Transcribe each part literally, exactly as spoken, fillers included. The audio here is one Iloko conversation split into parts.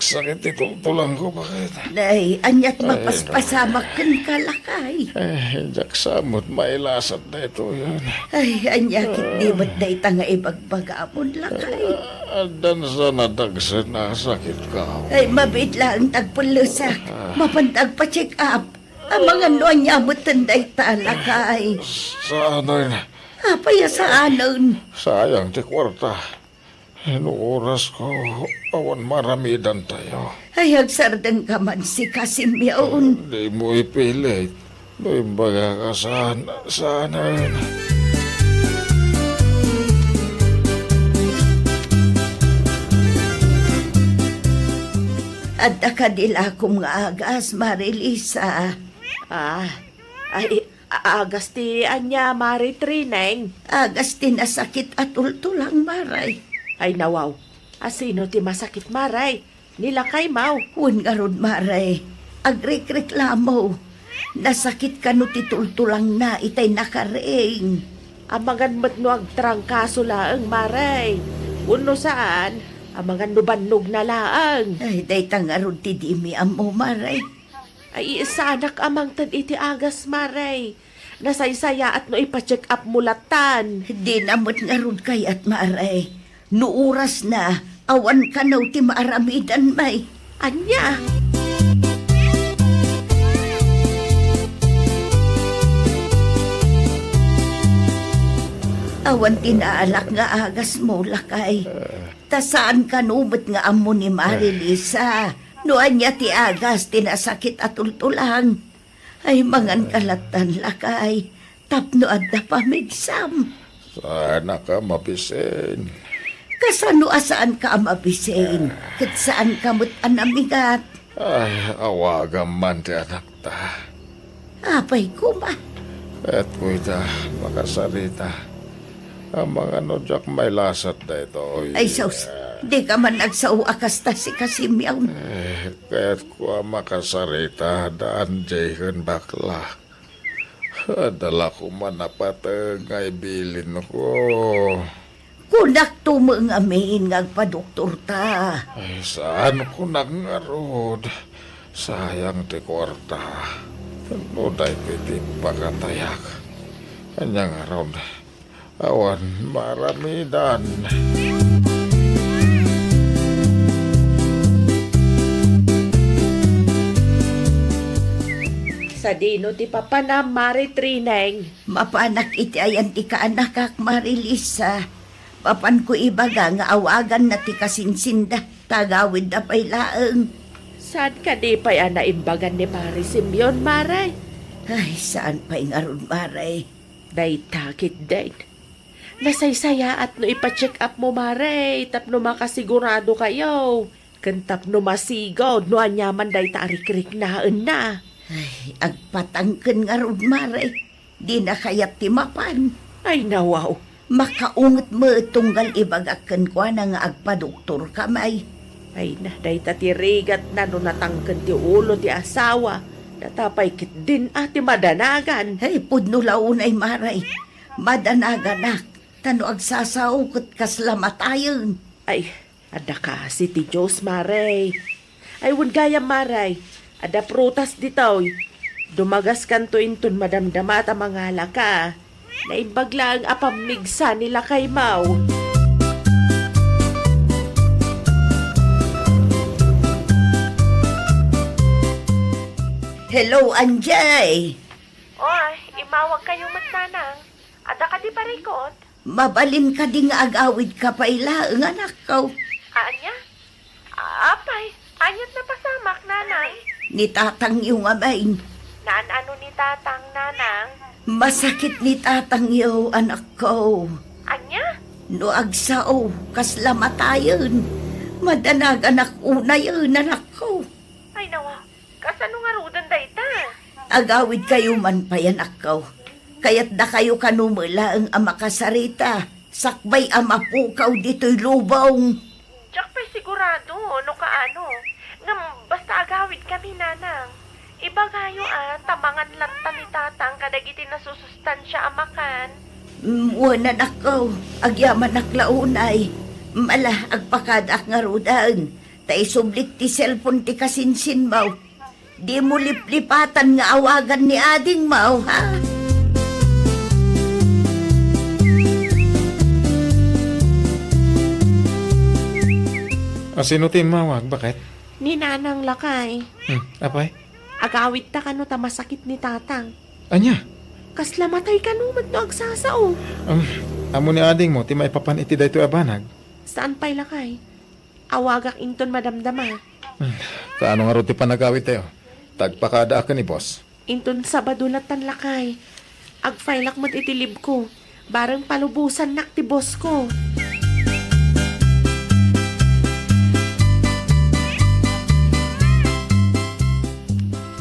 Sakit ti tultulangko, bakit? Nay, ania't Ay, mapaspasamak no. Kenka, lakay? Eh, diak sa met mailasat daytoyen. Ay, ania't di met dayta nga ibagbagamon, lakay? Ah, addan sa nadagsen a sakit ka. Ay, mabiit laeng tagpellesak. Ah. Mapanta agpa-check up. Amangan no ania metten dayta, lakay? Saanen? Apay a saanen? Sayang ti kuarta. No orasko, awan maaramidantayo. Ay, agsardengka man sika, Simeon. Dimo ipilit. No imbagaka saan, saanen. Adda kadi lakom nga agas, Mari Lisa? Ah, ay, a-, agas ti ania, Mari Trineng? Agas ti nasakit a tultulang, Mari. Ay, nawaw. Asino ti masakit, Mari? Ni lakaymo? Wen ngarud, Mari. Agrikreklamo. Nasakit kano ti tultulangna itay nakaring. Amangan met no agtrangkaso laeng, Mari. Wenno saan, amangan no bannogna laeng. Ay, dayta ngarud ti dimi ammo, Mari. Ay, saanak a mangted iti agas, Mari. Nasaysayaat no ipa-check up mo latan. Dina met ngarud kayat, Mari. No orasna, awan kano ti maaramidan, Mari. Ania? Awan ti naalak nga agasmo, lakay. Ta saan kano met nga ammo ni Mari Lisa no ania ti agas ti nasakit a tultulang. Ay, mangan ka lattan, lakay, tapno adda pamigsam. Saanka a mabisin. Kasano a saanka a mabisin? Ket saanka met a namigat. Ay, awagam man ti anakta. Apay koma? Ket kuyta, makasarita. Amangan no diak mailasat daytoy. Ay, sus, dika man agsao a kasta, sika, Simeon. Eh, ket kua, makasarita, daan diay ken bakla. Adda la koma napateg nga ibilinko. Kunakto met ngamin nga agpadoktorta. Ay, saan kunak ngarud. Sayang ti kuarta. No daytoy ti pakatayak. Ania ngarud? Awan maaramidan. Sadino ti papanam, Mari Trineng? Mapanak iti ayan ti kaanakak, Mari Lisa. Mapanko ibaga nga awaganna ti kasinsinda, ta agawidda pay laeng. Saan kadi pay a naimbagan ni Pari Simeon, Mari? Ay, saan pay ngarud, Mari? Dayta ketdin. Nasaysayaat no ipa-check up mo, Mari, tapno makasigurado kayo. Ken tapno masigud no aniaman dayta a rikriknaenna. Ay, agpatangken ngarud, Mari. Dina kayat ti mapan. Ay, nawaw. Makaunget met tunggal ibagak kenkuana nga agpadoktorkami. Ay na, dayta ti rigatna no natangken ti ulo ti asawa. Natapay ketdin a ti madanagan. Ay, pudno la unay, Mari. Madanaganak, ta no agsasao ket kasla matayen. Ay, adda kasi ti Dios, Mari. Ay, wen gayam, Mari. Adda prutas ditoy. Dumagaskanto inton madamdama ta mangalaka. Naimbag laeng a pammigsa ni lakaymo. Hello, Anjay. Oy, immawag kayo met, Nanang. Adda kadi parikot? Mabalin kadi nga agawidka pay laeng, anakko? Ania? Apay, ania't napasamak, Nanang? Ni tatangyo ngamin. Naan-ano ni tatang, Nanang? Masakit ni tatangyo, anakko. Ania? No agsao, kasla matayen. Madanaganak unayen, anakko. Ay, nawa, kasano ngaruden dayta? Agawidkayo man pay, anakko. Kayatdakayo kano met laeng a makasarita, sakbay a mapukaw ditoy lubong. Diak pay sigurado no kaano. Ngem basta agawidkami, Nanang. Ibagayo a, ta mangan latta ni Tatang kadagiti nasusustansia a makan. Mm, wen, anakko, agyamanak la unay. Ala, agpakadaak ngaruden. Ta isublik ti cellphone ti kasinsinmo. Dimo liplipatan nga awagan ni adingmo, ha? A, sino ti immawag? Baket? Ni Nanang, lakay. Hmm, apay? Agawidta kano ta masakit ni Tatang. Ania? Kasla matay kano met no agsasao. Um, ammo ni adingmo ti maipapan iti daytoy a banag? Saan pay, lakay? Awagak inton madamdama. Hmm, kaano ngarud ti panagawidtayo? Tagpakadaak ken ni boss. Inton Sabado latan, lakay. Agfailak met iti leave ko. Bareng palubosannak ti boss ko.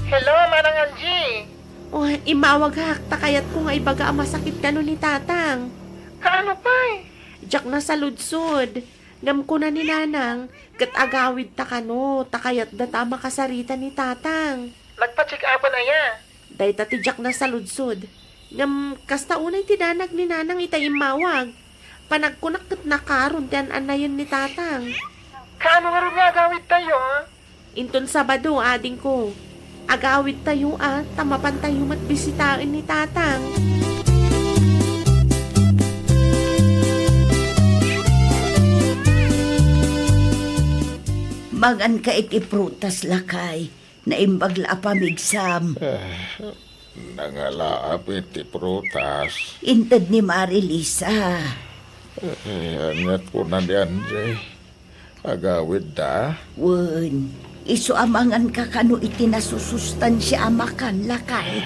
Hello, Manang Angie. Oh, immawagak, ta kayatko nga ibaga a masakit kano ni Tatang. Kaano pay? Diak nasaludsod. Ngem kuna ni Nanang, ket agawidta kano, ta kayatda ta a makasarita ni Tatang. Nagpa-check-upan aya? Dayta ti diak nasaludsod. Ngem kasta unay ti danag ni Nanang ita immawag. Panagkunak ket nakaron ti an-annayen ni Tatang. Kaano ngarud nga agawidtayo? Inton Sabado, adingko, agawidtayo a ta mapantayo met bisitaen ni Tatang. Manganka iti prutas, lakay. Naimbag la a pamigsam. Eh, nangalaap iti prutas. Inted ni Marilisa. Eh, aniat kuna ni Angie? Agawidda? Wen, isu a manganka kano iti nasusustansia a makan, lakay.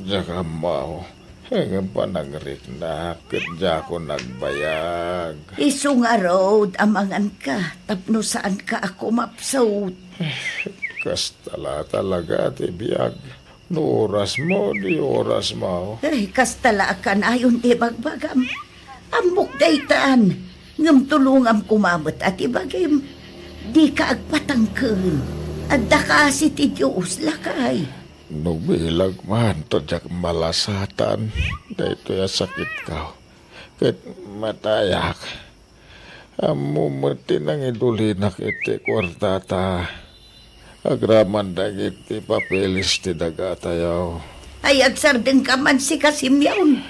Diak ammo. Ngem panangriknak, ket diakon nagbayag. Isu ngarud a manganka tapno saanka a kumapsut. Kasta la talaga ti biag. No orasmo, di orasmo. Ay, kasta la a kanayon ti bagbagam. Ammok daytan, ngem tulongam koma met a ti bagim. Dika agpatangken. Adda kasi ti Dios, lakay. No bilag man ta diak malasatan daytoy a sakitko, ket matayak. Ammo met ti nangidulinak iti kuartata. Agraman dagiti papeles ti dagatayo. Ay, agsardengka man sika, Simeon.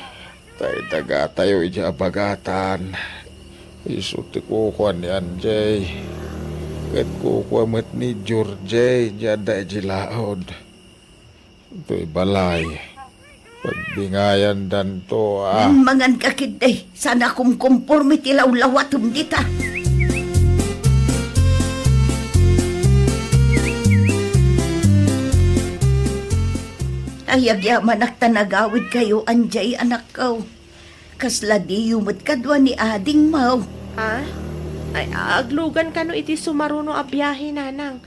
Tay dagatayo idiay abagatan. Isu ti kukua ni Anjay. Ket kukua met ni Georgie, diay adda idiay laod. Toy balay. Pagbingayandanto a. Manganka ketdi, saan a kumkomporme ti lawlawatem dita. Ay, agyamanak ta nagawidkayo, Anjay, anakko. Kasla diyo met kadua ni adingmo. Ha? Ay, aglugan kano iti sumaruno a biahe, Nanang.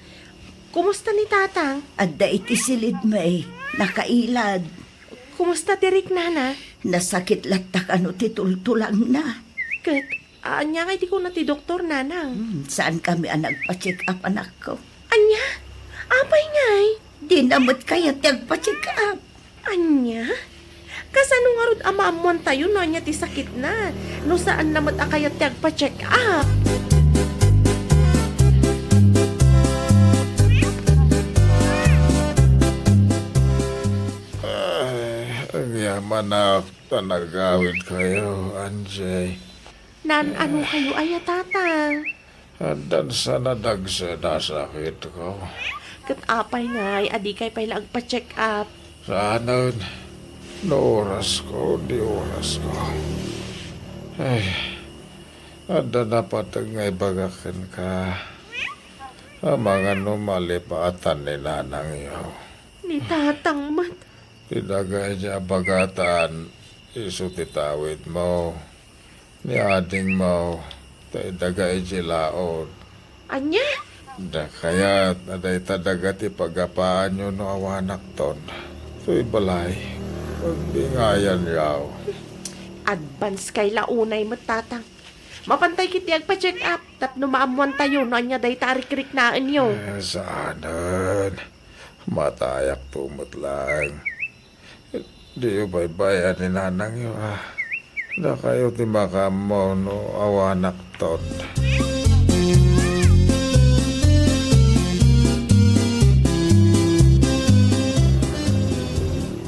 Kumusta ni Tatang? Adda iti silidmi, nakailad. Kumusta ti riknana? Nasakit latta kano ti tultulangna. Ket, ania nga idi kuna ti doktor, Nanang? Hmm, saankami a nagpa-check up, anakko. Ania? Apay ngay? Dina met kayat ti agpa-check up. Ania? Kasano ngarud a maammoantayo no ania ti sakitna, no saanna met a kayat ti agpa-check up? Ay, agyamanak ta nagawidkayo, Anjay. Naan-anokayo aya, Tatang? Addan sa nadagsen a sakitko. Ket apay ngay a dikay pay la agpa-check up? Saanen. No orasko, di orasko. Ay, adda napateg nga ibagak kenka. Amangan no malipatan ni nanangyo. Ni Tatang met. Ti daga idiay abagatan, isu ti tawidmo. Ni adingmo, ta daga idiay laod. Ania? Diak kayat a dayta daga ti pagapaanyo no awanakton. Toy balay, pagbingayanyo. Advance kay la unay met, Tatang. Mapantay ketdi agpa-check up tapno maammoantayo no ania dayta a rikriknaenyo. Eh, saanen. Matayakto met laeng. Diyo baybay-an ni nanangyo, a. Dakayo ti makaammo no awanakton.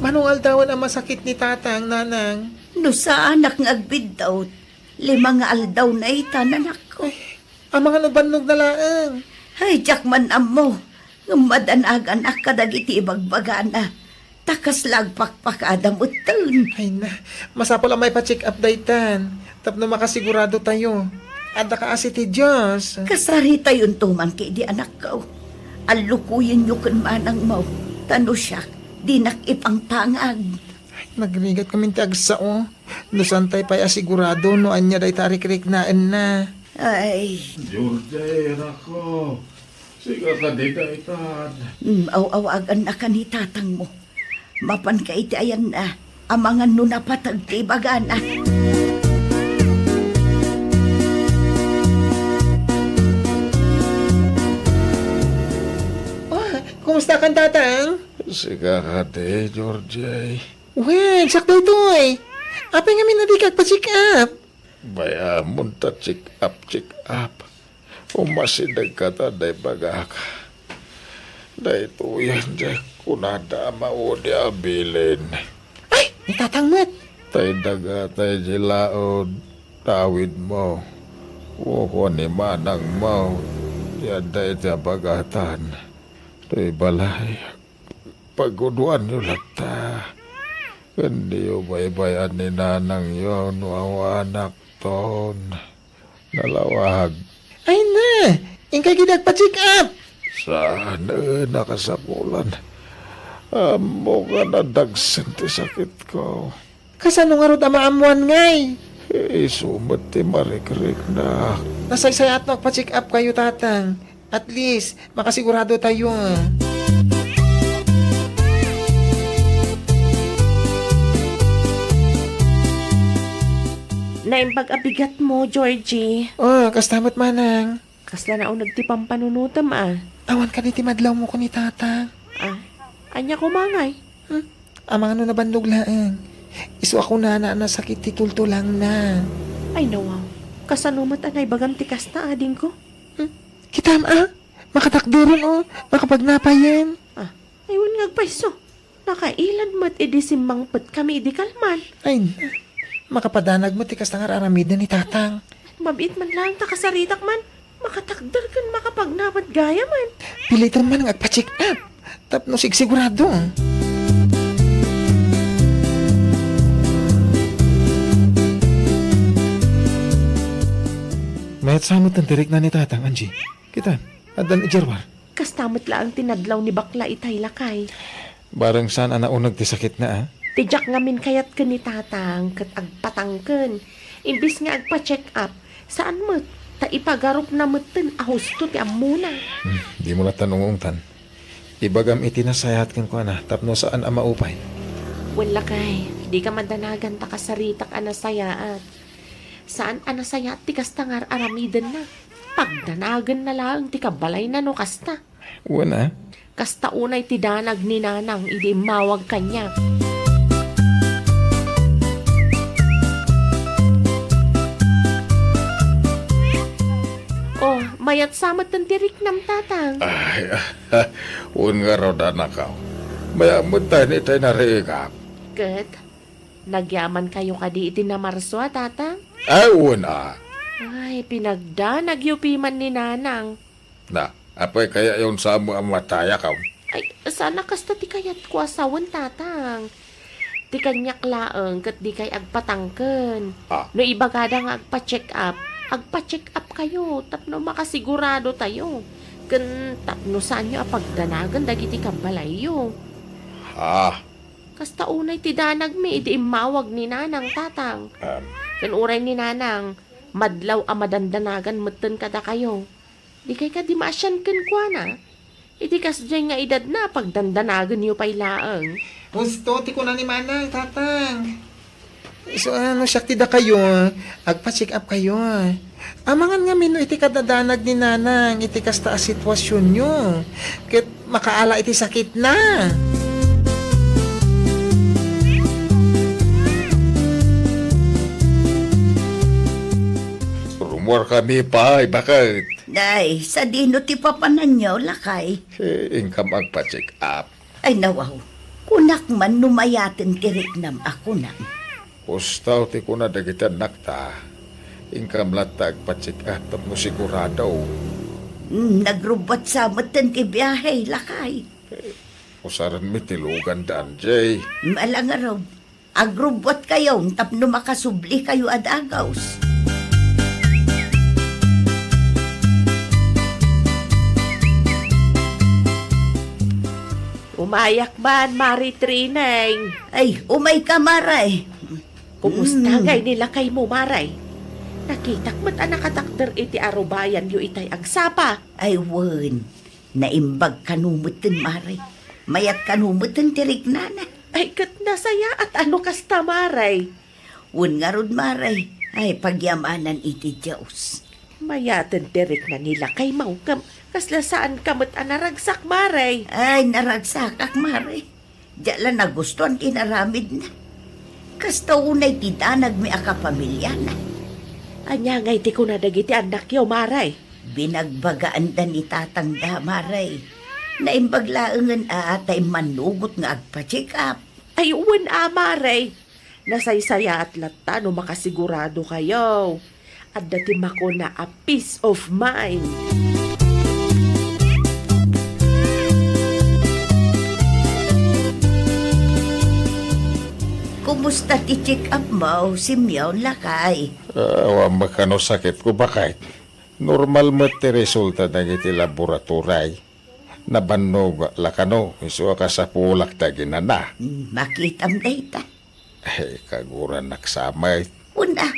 Anong aldawan a masakit ni Tatang, Nanang? No saanak nga agbiddut, lima nga aldaw na itan, anakko. Ay, amangan no bannogna laeng. Ay, diak man ammo. Ngem madanaganak kadagiti ibagbagana. Ta kasla agpakpakada metten. Ay na, masapul a maipa-check up daytan. Tapno makasigurado tayo. Adda kaasi ti Dios. Kasaritayon to man kadi, anakko. Allukoyenyo ken manangmo. Ta no siak, dinak ipangpangag. Ay, nagrigat kami ti agsao. No saan tay pay a sigurado no ania dayta a rikriknaenna. Ay. Georgie, anakko. Sika kadi daytan. Mm, aw-awagannaka ni tatangmo. Mapanka iti ayanna, amangan no napateg ti ibagana. Ah, kumusta kan, Tatang? Sika kadi, Georgie. Wen, siak daytoy. Apay ngamin a dika agpa-check up? Bay-amon ta check up, check up. Umasidegka ta dayta ibagak. Daytoyen diay kunada a maudi a bilin. Ay, ni Tatang met. Tay daga, tay di laod, tawidmo. Kukuan ni manangmo, ti adda iti abagatan. Toy balay, paggudoanyo latta. Ken diyo baybay-an ni nanangyo no awanakton. Nalawag. Ay na! Inkay kadi agpa-check up! Saan, eh, nakasapulan. Ammok a nadagsen ti sakitko. Kasano ngarud a maammoan ngay? Isu met ti marikriknak. Nasaysayaat no agpa-check up kayo, Tatang. At least, makasigurado tayo, ah. Naimbag a bigatmo, Georgie. Oh, kasta met, Manang. Kasla nauneg ti pampanunotem, a? Awan kadi ti madlawmo ken ni Tatang. Ah, ania koma ngay? Hmm? Amangan no nabannog laeng. Isu a kunana a nasakit ti tultulangna. Ay, nawaw. Kasano met a naibagam ti kasta, adingko? Hmm? Kitam, a? Makatakderen, o. Makapagnapayen. Ah, ay, wen nga agpayso. Nakailad met idi simmangpetkami idi kalman. Ay, makapadanag met ti kasta nga ar-aramiden ni Tatang. Mabiit man laeng ta kasaritak man. Makatakder ken makapagnapat gayam. Pilitem man nga agpa-check up tapno sigsigurado. Mayat sa met ti rikna ni Tatang, Angie. Kita, addan idiay ruar. Kasta met laeng ti nadlaw ni bakla itay, lakay. Bareng saan a nauneg ti sakitna, a? Ti diak ngamin kayat ken ni Tatang ket agpatangken. Imbes nga agpa-check up, saan met, ta ipagarupna metten a husto ti ammona. Hmm, dimo latta ungungtan. Ibagam iti nasayaat kenkuana tapno saan a maupay. Wen, lakay, dika madanagan ta kasaritak a nasayaat. Saan a nasayaat ti kasta nga ar-aramidenna. Pagdanagenna laeng ti kabalayna no kasta. Wen, a? Kasta unay ti danag ni Nanang idi immawag kaniak. Oh, mayat sa metten ti riknam, Tatang. Ay, wen ngarud, anakaw. Mayat met tay ni tay narigat. Ket, nagyamankayo kadi iti namarso a, Tatang? Ay, wen, a. Ay, pinagdanagyo piman ni Nanang. Na, apay kayatyon sa ammo a matayakaw? Ay, saan a kasta ti kayatko a sawen, Tatang. Ti kaniak laeng ket dikay agpatangken. Ah. No ibagada nga agpa-check up, agpa-check up kayo tapno makasigurado tayo. Ken tapno saanyo a pagdanagen dagiti kabalayyo. Ah. Kasta unay ti danagmi idi immawag ni Nanang, Tatang. Em. Ken uray ni Nanang, madlaw a madandanagan metten kadakayo. Dikay kadi maasian kenkuana? Iti kasdiay nga edadna, pagdandanagenyo pay laeng. Husto ti kuna ni Manang, Tatang. Isu a no siak ti dakayo, agpa-check up kayo. Amangan ngamin no iti kadadanag ni Nanang iti kasta a situasionyo. Ket makaala iti sakitna. Rumuarkami pay, baket. Nay, sadino ti papananyo, lakay? Eh, inkam agpa-check up. Ay, nawaw. Kunak man no mayaten ti riknam a kunam. Kustaw ti kuna dagiti annakta. Inkam latta agpa-check up tapno sigurado. Mm, nagrubbuat sa metten ti biahe, lakay. Usarenmi ti lugan da, Anjay. Ala ngarud, agrubbuatkayon tapno makasublikayo a dagaws. Umayak man, Mari Trineng. Ay, umayka, Mare. Kumusta Mm. ngay ni lakaymo, Mare? Nakitak met a nakatakder iti arubayanyo itay agsapa. Ay, wen. Naimbag kano metten, Mare. Mayat kano metten ti riknana. Ay, ket nasayaat a no kasta, Mare. Wen ngarud, Mare. Ay, pagyamanan iti Dios. Mayaten ti rikna ni lakaymo, ngem kasla saanka met a naragsak, Mare. Ay, naragsakak, Mare. Diak la nagustuan ti inaramidna. Kasta unay ti danagmi a kapamiliana. Ania ngay ti kuna dagiti annakyo, Mare? Binagbagaanda ni tatangda, Mare. Naimbag laengen a ta immannugot nga agpa-check up. Ay, wen a, Mare. Nasaysayaat latta no makasiguradokayo. Adda ti makuna a peace of mind. Kumusta ti check-up mo, Simeon, lakay? Ah, awan met kano sakitko, baket. Normal met ti resulta dagiti laboratory. Nabannog la kano, isu a kasapulak dagiti nana. Hmm, makitam dayta. Eh, kaguranak sa met. Wen a,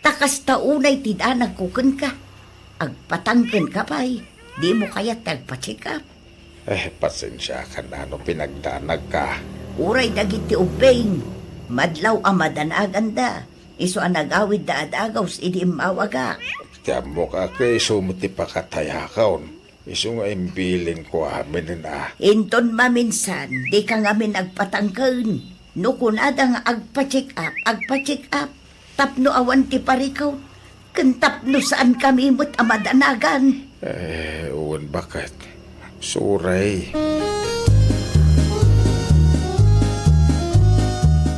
ta kasta unay ti danagko kenka. Agpatangkenka pay, dimo kayat ti agpa-check up. Eh, pasensiakan a no pinagdanagka. Uray dagiti ubbing, madlaw a madanaganda. Isu a nagawidda a dagaws idi immawagak. Ti ammok a isu met ti pakatayakon. Isu nga imbilinko aminen a. Inton maminsan, dika ngamin agpatangken. No kunada nga agpa-check up, agpa-check up. Tapno awan ti parikut, ken tapno saankami met a madanagan. Eh, wen baket. Sorry.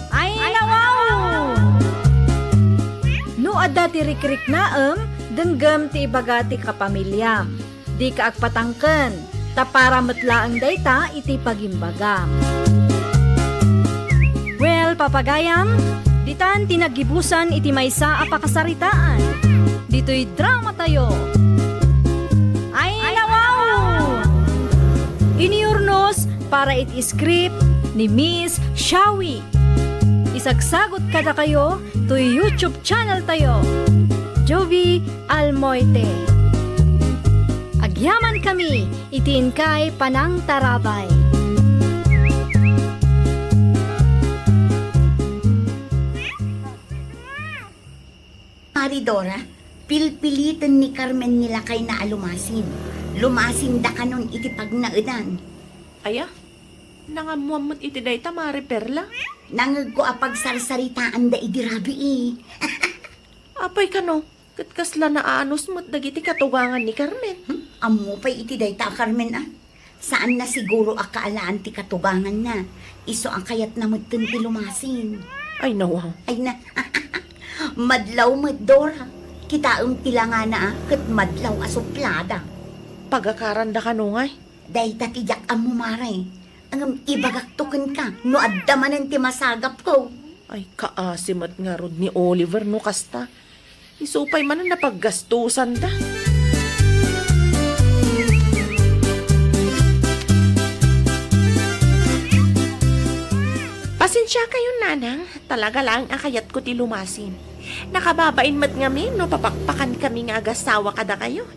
Ay, nawaw! No adda ti rikriknaem, denggem ti ibaga ti kapamiliam. Dika agpatangken, ta para met laeng dayta iti pagimbagam. Well, papagayam, ditan ti naggibusan iti maysa a pakasaritaan. Ditoy drama tayo. Ay, nawaw! Inurnos para iti script ni Miss Shawi. Isagsagot kadakayo toy YouTube channel tayo, Jovi Almoite. Agyamankami iti inkay panangtarabay. Mari Dora, pilpiliten ni Carmen ni lakayna a lumasin. Lumasinda kanon iti pagnaedan. Aya, nangammuam met iti dayta, Mari Perla? Nangegko a pagsarsaritaanda idi rabii. Apay kano, ket kasla naanus met dagiti katugangan ni Carmen? Hmm? Ammo pay iti dayta a Carmen, a? Saanna siguro a kaalaan ti katuganganna. Isu a kayatna metten ti lumasin. Ay, nawaw. Ay na. Madlaw met, Dora. Kitaem ti langana, a, ket madlaw a suplada. Pagakaranda kano ngay? Dayta ti diak ammo, Mare. Ngem ibagakto kenka no adda manen ti masagapko. Ay, kaasi met ngarud ni Oliver no kasta. Isu pay manen a paggastusanda. Pasensiakayon, Nanang. Talaga laeng a kayatko ti lumasin. Nakababain met ngamin no papakpakankami nga agasawa kadakayo.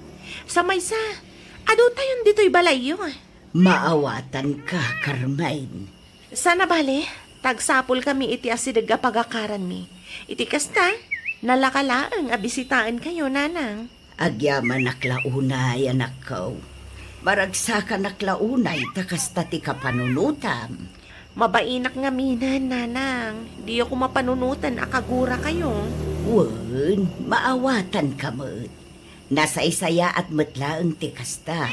Sa maysa, adutayon ditoy balayyo. Maawatanka, Carmen. Sana bale, ta agsapulkami iti asideg a pagakaranmi. Iti kasta, nalaka laeng a bisitaenkayo, Nanang. Agyamanak la unay, anakko. Maragsakanak la unay ta kasta ti kapanunotam. Mabainak ngaminen, Nanang. Diyo koma panunoten a kagurakayo. Wen, maawatanka met. Nasaysayaat met laeng ti kasta.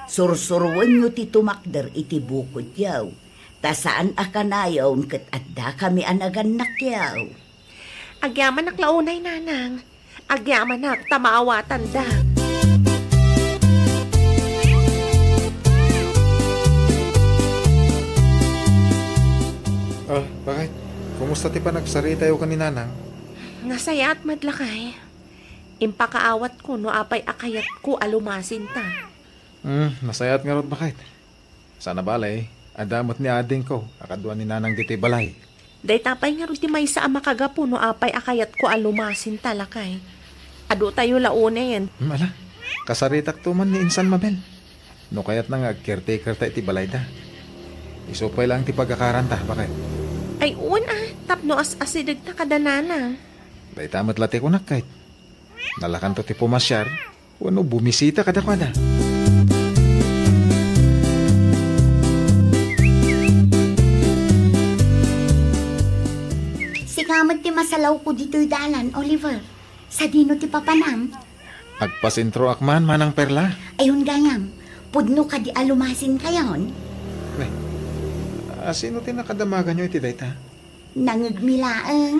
Sursuroenyo ti tumakder iti bukodyo. Ta saan a kanayon ket addakami a nagannakyaw. Agyamanak la unay, Nanang. Agyamanak ta maawatanda. Ah, bakit? Kumusta ti panagsaritayo ken ni Nanang? Nasayaat met lakay. Impakaawatko no apay a kayatko a lumasinta. Hmm, nasayaat ngarud, bakit? Sana bale, adda met ni adingko a kadua ni Nanang ditoy balay. Dayta pay ngarud ti maysa a makagapu no apay a kayatko a lumasinta lakay. Adu tayo la unen. Hmm, ala, kasaritakto man ni insan Mabel. No kayatna nga ag-caretaker ta iti balayda. Isu pay laeng ti pagakaranta, bakit? Ay, wen a, tapno as-asidegta kada Nanang. Dayta met la ti kunak, kayat. Nalakanto ti pumasiar, wenno bumisita kadakuada. Sika met ti masalawko ditoy dalan, Oliver. Sadino ti papanam? Agpasentroak man, Manang Perla. Ayon gayam, pudno kadi a lumasinkayon? Ne, a, sino ti nakadamaganyo iti dayta? Nangegmi laeng.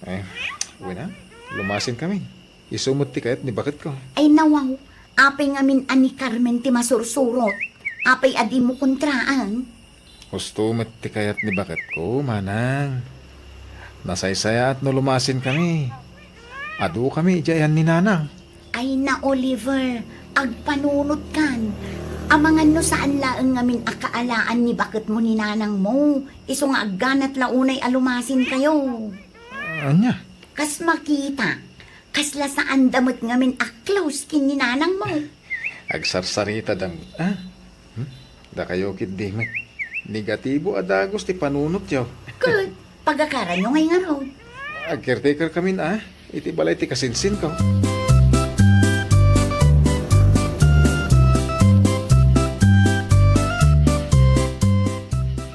Eh, wen a, lumasinkami. Isu met ti kayat ni baketko. Ay, nawaw, apay ngamin a ni Carmen ti masursurot? Apay a dimo kontraan? Husto met ti kayat ni baketko, Manang. Nasaysayaat no lumasinkami. Adukami idiay ayan ni Nanang. Ay na, Oliver, agpanunotkan. Amangan no saan laeng ngamin a kaalaan ni baketmo ni nanangmo, isu nga agganat la unay a lumasinkayo. Ania? Kas makita, kasla saanda met ngamin a close ken ni nanangmo. Agsarsaritada met, a? Hmm? Dakayo ketdi met. Negatibo a dagus ti panunotyo. Ket, pagakaranyo ngay ngarud? Ag-caretaker kamin, a? Iti balay ti kasinsinko.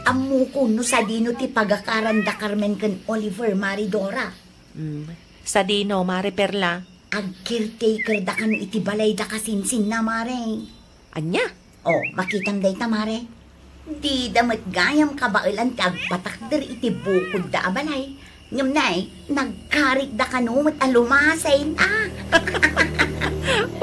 Ammokon no sadino ti pagakaran da Carmen ken Oliver, Mari Dora. Mm. Sadino, Mari Perla? Ag-caretaker da kano iti balay da kasinsinna, Mare. Ania? O, makitam dayta, Mare. Dida met gayam kabaelan ti agpatakder iti bukodda a balay. Ngem nay, nagkarikda kano met a lumasin, a?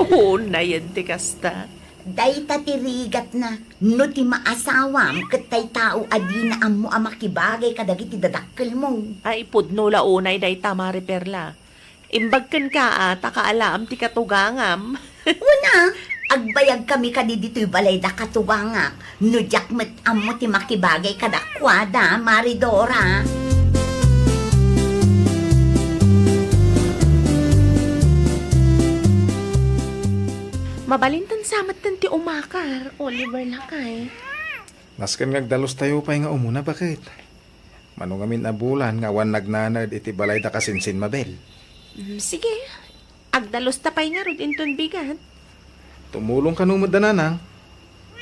Unayen ti kasta. Dayta ti rigatna, no ti maasawam ket tay tao a dina ammo a makibagay kadagiti dadakkelmo. Ay, pudno la unay dayta, Mare Perla. Imbag kenka a, ta kaalaam ti katugangam. Wen a, agbayagkami kadi ditoy balay da katugangak, no diak met ammo ti makibagay kadakuada, Mari Dora. Mabalintan sa metten ti umakar, Oliver lakay. Nasken nga agdalustayo pay nga umuna, baket. Mano ngamin a bulan nga awan nagnanaed iti balay da kasinsin Mabel. Mm, sige. Agdalusta pay ngarud inton bigat. Tumulong kano met da, Nanang?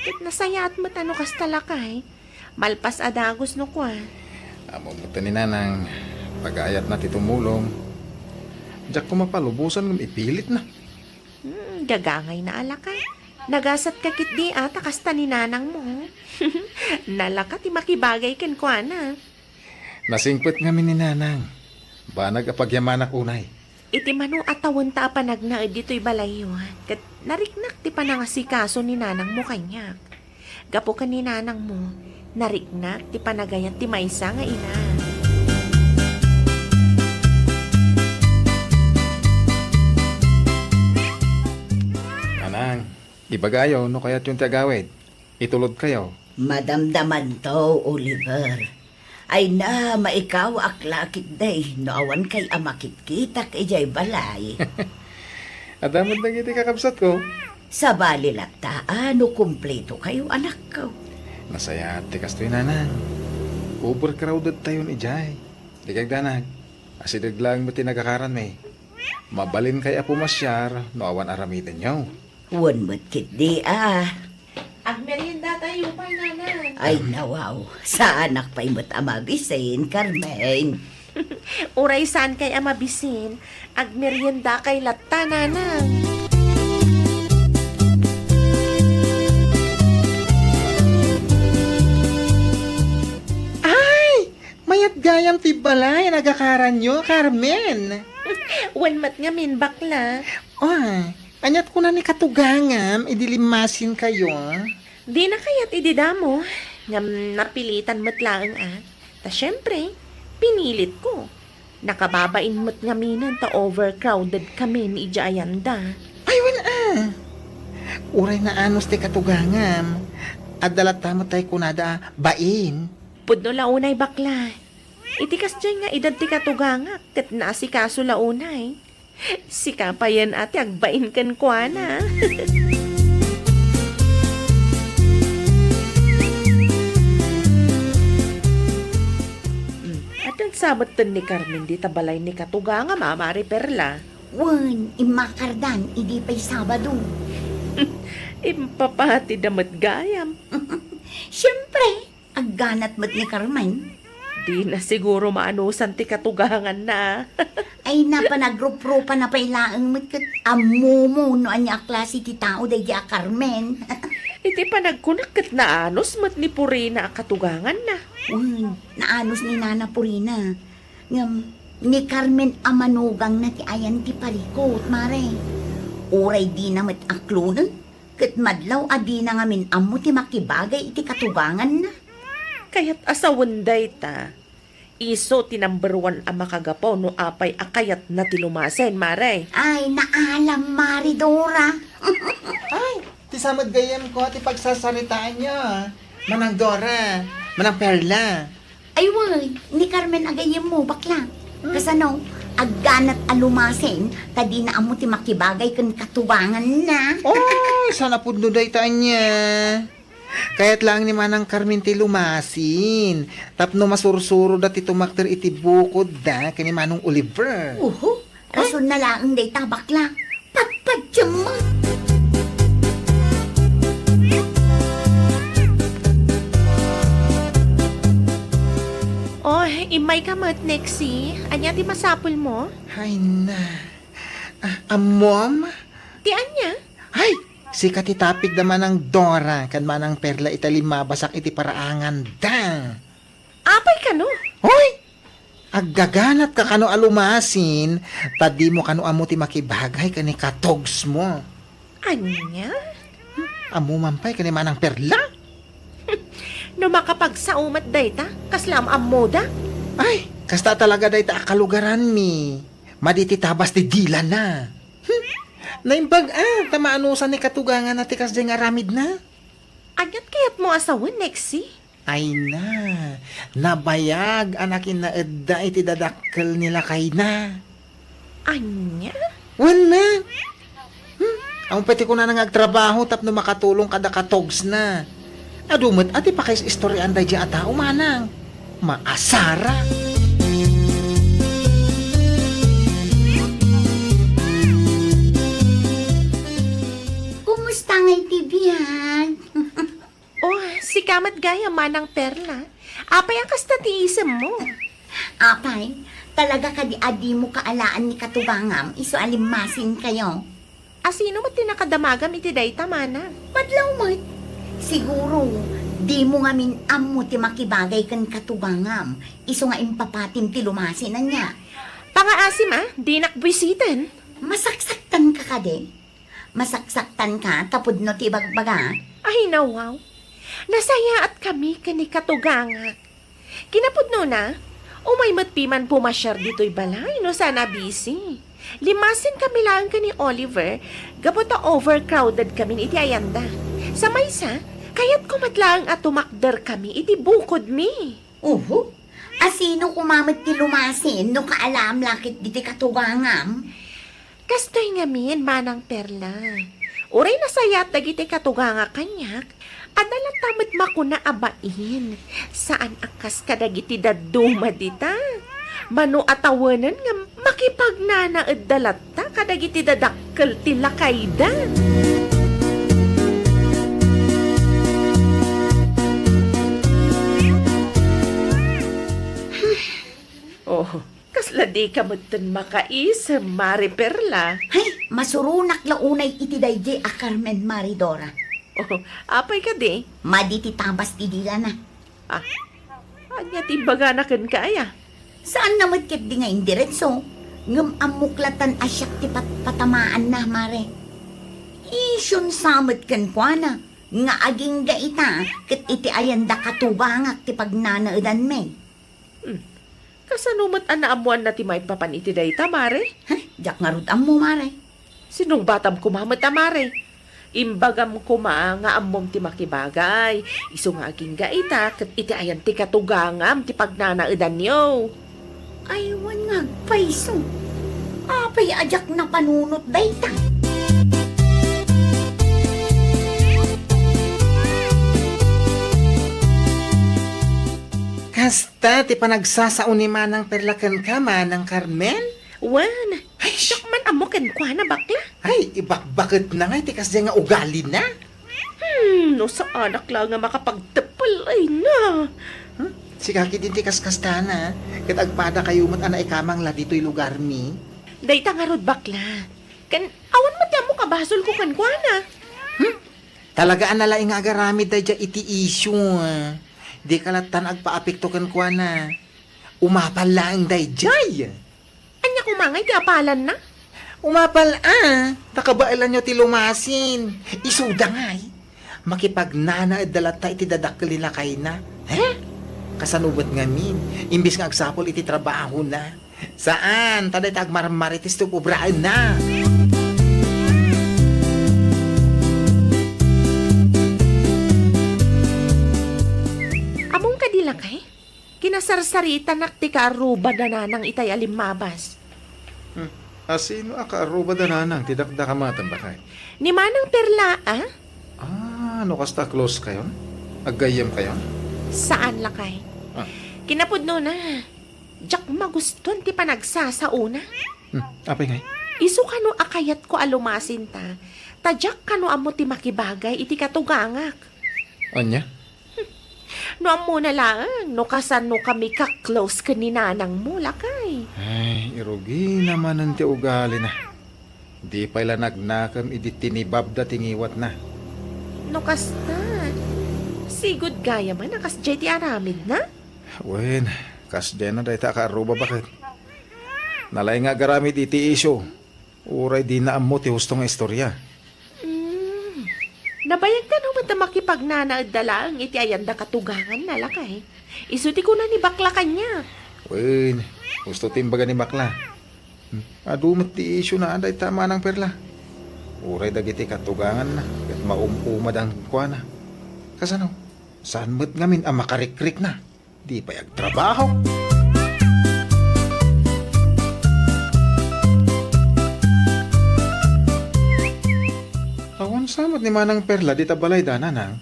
Ket nasayaat met a no kasta lakay. Malpas a dagus no kua. Ammom met ni Nanang, pagayatna ti tumulong. Diak koma palubosan ngem ipilitna. Hmm, gagangayna a laka. Nagasatka ketdi a ta kasta ni nanangmo. Nalaka ti makibagay kenkuana. Nasingpet ngamin ni Nanang. Banag a pagyamanak unay. Iti mano a tawenta a panagnaed ditoy balayyo, ket nariknak ti panangasikaso ni nanangmo kaniak. Gapu ken ni nanangmo, nariknak ti panagayat ti maysa nga ina. Nanang, ibagayo no kayatyon ti agawid. Itulodkayo. Madamdamanto, Oliver. Ay na, maikaw ak lakit day no awan kay a makitkitak idiay balay. Adda met dagiti kakabsatko. Sabali latta a no kumpleto kayo, anakko. Nasayaat ti kastoy, Nanang. Overcrowded tayon idiay. Di kagdanag. Asideg laeng met ti nagakaranmi. Mabalin kay a pumasiar no awan aramidenyo. Wen met ketdi a. Agmerienda tayo pay, Nanang. Ay, nawaw. Saanak pay met a mabisin, Carmen. Uray saan kay a mabisin, agmerienda kay latta, Nanang. Gayam ti balay a nagakaranyo, Carmen. Wen met ngamin, bakla. Ah, aniat kuna ni katugangam idi limmasinkayo? Dina kayat idi damo, ngem napilitan met laeng a. Ta siempre, pinilitko. Nakababain met ngaminen ta overcrowded kamin idiay ayanda. Ay, wen a. Uray naanos ti katugangam, adda latta met tay kunada a bain. Pudno la unay, bakla. Iti kasdiay nga edad ti katugangak, ket naasikaso la unay. Sika payen a ti agbain kenkuana. Hmm, addan sa metten ni Carmen dita balay ni katugangam a, Mari Perla? Wen, immakardan idi pay Sabado. Impapatida met gayam. Siempre, agganat met ni Carmen. Dina siguro maanusan ti katuganganna. Ay, napanagruprupa na pay laeng met ket ammomo no ania a klase ti tao daydi a Carmen. Iti panagkunak ket naanus met ni Purina a katuganganna. Wen, naanus ni Nana Purina. Ngem, ni Carmen a manugangna ti ayan ti parikut, Mare. Uray dina met aklonen, ket madlaw a dina ngamin ammo ti makibagay iti katuganganna. Kayat a sawen dayta. Isu ti number one a makagapu no apay a kayatna ti lumasen, Mare. Ay, naalam, Mari Dora. Ay, ti sa met gayyemko ti pagsasaritaanyo, Manang Dora, Manang Perla. Ay, wen, ni Carmen a gayyemmo, bakla. Hmm. Kasano, agganat a lumasen, ta dina ammo ti makibagay ken katuganganna. Oy, saan a pudno dayta ania. Kayat laeng ni Manang Carmen ti lumasin, tapno masursuroda ti tumakder iti bukodda ken ni Manong Oliver. Uhu, rasonna laeng dayta, bakla. Patpatiem met. Oh, immayka met, Nexie. Ania ti masapulmo? Ay na. Ah, ammom? Ti ania? Ay, sika ti tapigda, Manang Dora ken Manang Perla, ita limmabasak iti paraanganda. Apay kano? Hoy! Aggaganatka kano a lumasin, ta dimo kano ammo ti makibagay ken ni katogsmo. Ania? Ammo man pay ken ni Manang Perla? No makapagsao met dayta, kasla am-ammoda? Ay, kasta talaga dayta a kalugaranmi. Madi ti tabas ti dilana. Hmm. Naimbag a, ta maanusan ni katuganganna ti kasdiay nga aramidna. Aniat kayatmo a sawen, Nexie? Ay na, nabayag a nakinnaedda iti dadakkel ni lakayna. Ania? Wen na. Hmm? Awan pay ti kunana nga agtrabaho tapno makatulong kada katogsna. Adu met a ti pakaistoriaan daydiay a tao, manang. Maasara. Kumusta ngay ti biag? Oh, sika met gayam, Manang Perla. Apay a kasta ti isemmo? Apay, talaga kadi a dimo kaalaan ni katugangam isu a limmasinkayo? A sino met ti nakadamagam iti dayta, manang? Madlaw met. Siguro, dimo ngamin ammo ti makibagay ken katugangam isu nga impapatim ti lumasin, ania? Pangaasim a, dinak buisiten. Masaksaktanka kadi? Masaksaktanka ta pudno ti ibagbaga? Ay, nawaw. Nasayaatkami ken ni katugangak. Kinapudnona, umay met piman pumasiar ditoy balay no saan a busy. Limmasenkami laeng ken ni Oliver gapu ta overcrowded kamin iti ayanda. Sa maysa, kayatko met laeng a tumakderkami iti bukodmi. Uhu. A sino koma met ti lumasin no kaalaam la ketdi ti katugangam? Kastoy ngamin, Manang Perla. Uray nasayaat dagiti katugangak kaniak, adda latta met makuna a bain. Saan a kas kadagiti dadduma dita. Mano a tawenen nga makipagnanaedda latta kadagiti dadakkel ti lakayda. Oh, kasla dika metten makaisem, Mari Perla. Hay, masuronak la unay iti daydiay a Carmen, Mari Dora. Oh, apay kadi? Madi ti tabas ti dilana. Ah. Ania ti imbagana kenka, aya? Saanna met ketdi nga indiretso, ngem ammok latan a siak ti patpatamaanna, mare. Isyun sa met kenkuana nga agingga ita ket iti ayanda katugangak ti pagnanaedanmi. Hmm. Kasano met a naammoanna ti maipapan iti dayta, mare? He, diak ngarud ammo, mare. Sinungbatam koma met a, mare. Imbagam koma nga ammom ti makibagay. Isu nga agingga ita ket iti ayan ti katugangam ti pagnanaedanyo. Ay, wen nga agpayso. Apay a diak napanunot dayta? Kasta ti panagsasao ni Manang Perla kenka, Manang Carmen? Wen, ay, siak man ammo kenkuana, bakla. Ay, ibakbaketna nga iti kasdiay nga ugalina. Hmm, no saanak la nga makapagteppel, ay na. Hmm? Sika ketdi ti kaskastana, ket agpadakayo met a naikamang la ditoy lugarmi. Dayta ngarud, bakla. Ken awan met ti ammo kabasolko kenkuana. Hmm? Talaga a nalaing nga agaramid daydiay iti isyu, ah. Dika lattan agpaapekto kenkuana. Umapal laeng daydiay. Ania koma ngay ti apalanna? Umapal a, ta kabaelanyo ti lumasin. Isuda ngay, makipagnanaedda latta iti dadakkel ni lakayna. He? Kasano met ngamin, imbes nga agsapul iti trabahona? Saan, ta dayta agmarmarites ti ubraenna. Ammom kadi, lakay? Kinasarsaritanak ti kaarruba da nanang itay a limmabas. Hmm. A sino a kaarruba da nanang ti dakdakamatem, bakay? Ni Manang Perla, a? Ah, no kasta, close kayon? Aggayyem kayon? Saan, lakay. Ah. Kinapudnona, diak magustuan ti panagsasaona. Hmm, apay ngay? Isu kano a kayatko a lumasinta, ta diak kano ammo ti makibagay iti katugangak. Ania? No ammona laeng no kasano kami ka-close ken ni nanangmo, lakay. Ay, irugina manen ti ugalina. Di pay la nagnakem idi tinibabda ti ngiwatna. No kasta, sigud gayamen a kasdiay ti aramidna? Wen, kasdiayna dayta a kaarruba, baket. Nalaing nga agaramid iti isyu. Uray dina ammo ti husto nga istorya. Mm. Nabayag kano met a makipagnanaedda laeng iti ayanda katuganganna, lakay. Isu ti kuna ni bakla kaniak. Wen, husto ti imbaga ni bakla. Hmm, adu met ti isyuna dayta a Manang Perla. Uray dagiti katuganganna ket maum-umadan kenkuana. Kasano? Saan met ngamin a makarikrikna? Di pay agtrabaho. Awan sa met ni Manang Perla dita balayda, nanang?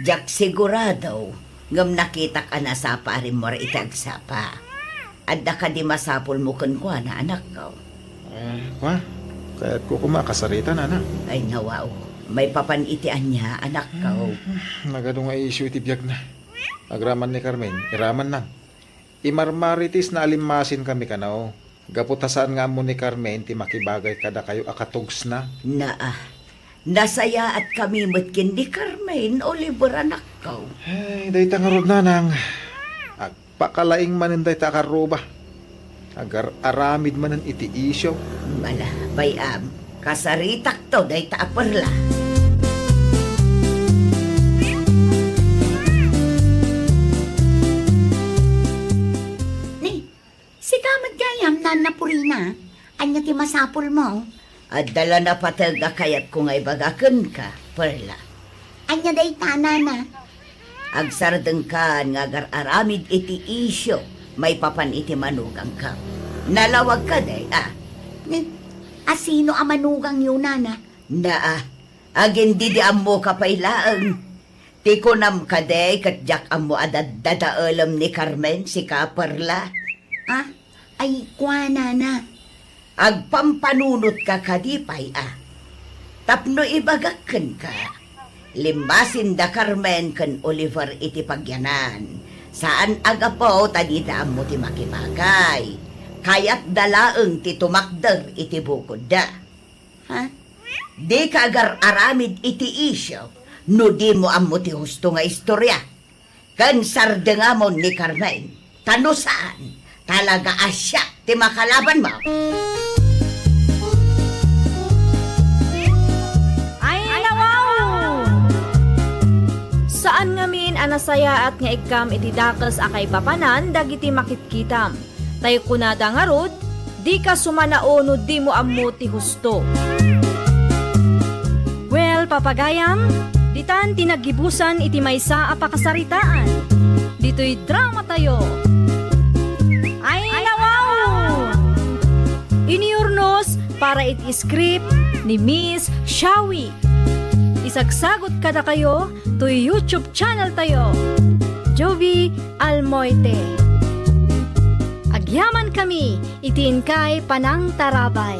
Diak sigurado, ngem nakitak a nasapa a rimmuar iti agsapa. Adda kadi masapulmo kenkuana, anakko? Eh, kua, kayatko koma a kasarita, nanang. Ay, nawaw. Maipapan iti ania, anakko? Hmm, nagadu nga isyu iti biagna. Agraman ni Carmen, iramanna. Imarmarites na a limmasinkami kano, gapu ta saan nga ammo ni Carmen ti makibagay kadakayo a katugsna. Naa, nasayaatkami met ken ni Carmen, Oliver, anakko. Ay, dayta ngarud, nanang. Agpakalaing manen dayta a karruba. Agar-aramid manen iti isyu. Mala, bay-am, kasaritakto dayta a Perla. Ni, sika met gayam, Nana Purina, ania ti masapulmo? Adda la napateg a kayatko nga ibaga kenka, Perla. Ania dayta, Nana? Agsardengkan nga agar-aramid iti isyu maipapan iti manugangko. Nalawag kadi, a? Ni, a sino a manugangyo, Nana? Naa, agindidiammoka pay laeng. Ti kunam kadi ket diak ammo a daddadaelem ni Carmen, sika, Perla. A? Ay, kuanana. Agpampanunotka kadi pay a? Tapno ibagak kenka, limmasin da Carmen ken Oliver iti pagyanan. Saan a gapu ta dida ammo ti makibagay. Kayatda laeng ti tumakder iti bukodda. Ha? Dika agar-aramid iti isyu no dimo ammo ti husto nga istorya. ken sardengamon ni Carmen. Ta no saan, talaga a siak ti makalabanmo. Ay, nawaw! Saan ngamin a nasayaat nga ikkam iti dakes a kaipapanan dagiti makitkitam. Tay kunada ngarud, dika sumanao no dimo ammo ti husto. Well, papagayam, ditan ti naggibusan iti maysa a pakasaritaan. Ditoy drama tayo. Ay, nawaw! Iniyurnos para iti script ni Miss Shawi. Isagsagot kadakayo toy YouTube channel tayo, Jovie Almoite. Agyaman kami iti inkay panangtarabay.